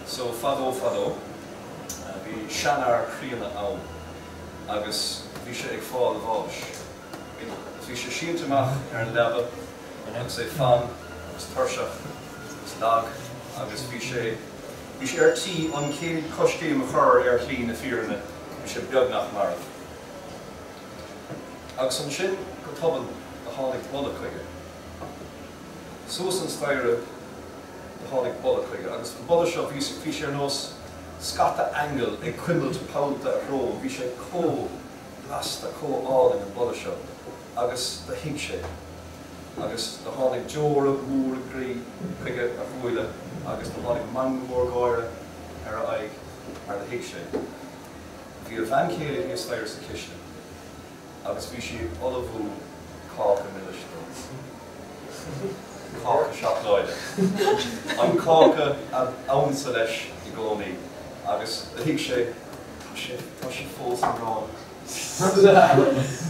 So, fadó fadó, bhí seanfhear críonna ann agus bhí sé ag fáil bháis. Bhí sé sínte amach ar an leaba agus é fann agus tuirseach agus lag agus bhí sé, bhí sé ar tí an chéad choiscéim a chur ar shlí na fírinne, bhí sé beagnach marbh. Agus ansin go tobann do tháinig boladh chuige. Suas an staighre do tháinig boladh chuige agus an boladh seo bhí, bhí sé ar nós scata aingeal ag cuimilt pollta a shrón, bhí sé chomh blasta, chomh álainn an boladh seo agus do thuig sé agus do tháinig deora móra groí chuige a shúile agus do tháinig meangadh mór gáire ar a aghaidh mar do thuig sé. Bhí a bhean chéile thíos staighre sa chistin agus bhí sí ag ullmhú cáca milis dó. Cáca seacláide. An cáca ab ansa leis i gcónaí agus do thuig sé Tá sé, tá sí fós i ngrá liom.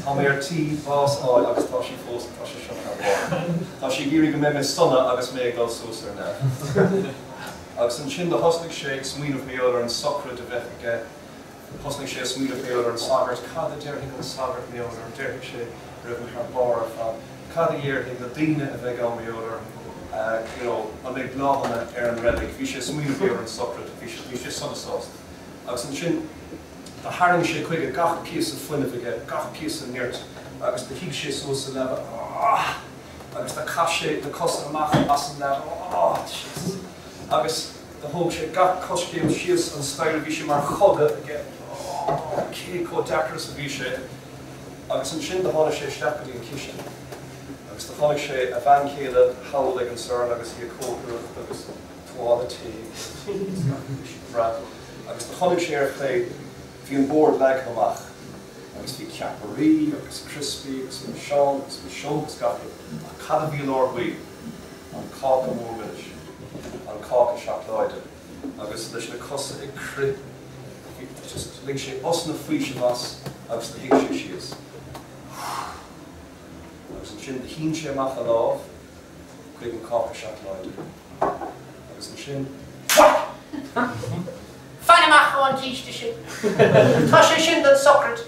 Tá mé ar tí bás a fháil agus tá sí fós, tá sé seo thar barr. Tá sí ag iarraidh go mbeidh mé sona agus mé ag dul suas ar neamh. Agus ansin do thosnaigh sé ag smaoineamh mar gheall ar an sochraid a bheadh aige. Thosnaigh sé ag smaoineamh mar gheall ar an sagart. Cad a déarfaidh an sagart mar gheall orm? Déarfaidh sé go raibh mé thar barr ar fad. Cad a dhéarfaidh na daoine a bheidh ann mar gheall orm? You know, an mbeidh bláthanna ar an reilig? Bhí sé ag smaoineamh mar gheall ar an sochraid. Bhí sé, bhí sé sona sásta. Agus ansin do tharraing sé chuige gach píosa fuinnimh aige, gach píosa nirt, agus do shuigh sé suas sa leaba, ah! agus do chaith sé na cosa amach as an leaba, ah! Jesus! Agus do thóg sé gach coiscéim síos an staighre, bhí sé mar chogadh aige, ah! Cé chomh deacair is a bhí sé. Agus ansin do tháinig sé isteach go dtí an chistin, agus do chonaic sé a bhean chéile thall ag an sorn agus í ag cócaireacht agus. tuáille tae agus gach rud sin breá agus do chonaic sé ar chlé bhí an bord leagtha amach agus bhí ceapairí agus criospaí agus milseáin agus milseog agus gach rud ach cad a bhí i lár baill? An cáca mór milis, an cáca seacláide agus leis na cosa ag crith bhí just lig sé osna faoisimh as agus do shuigh sé síos. Agus ansin do shín sé amach a lámh chuig an cáca seacláide agus ansin, whack! Fan amach ón gcíste sin! Tá sé sin don sochraid!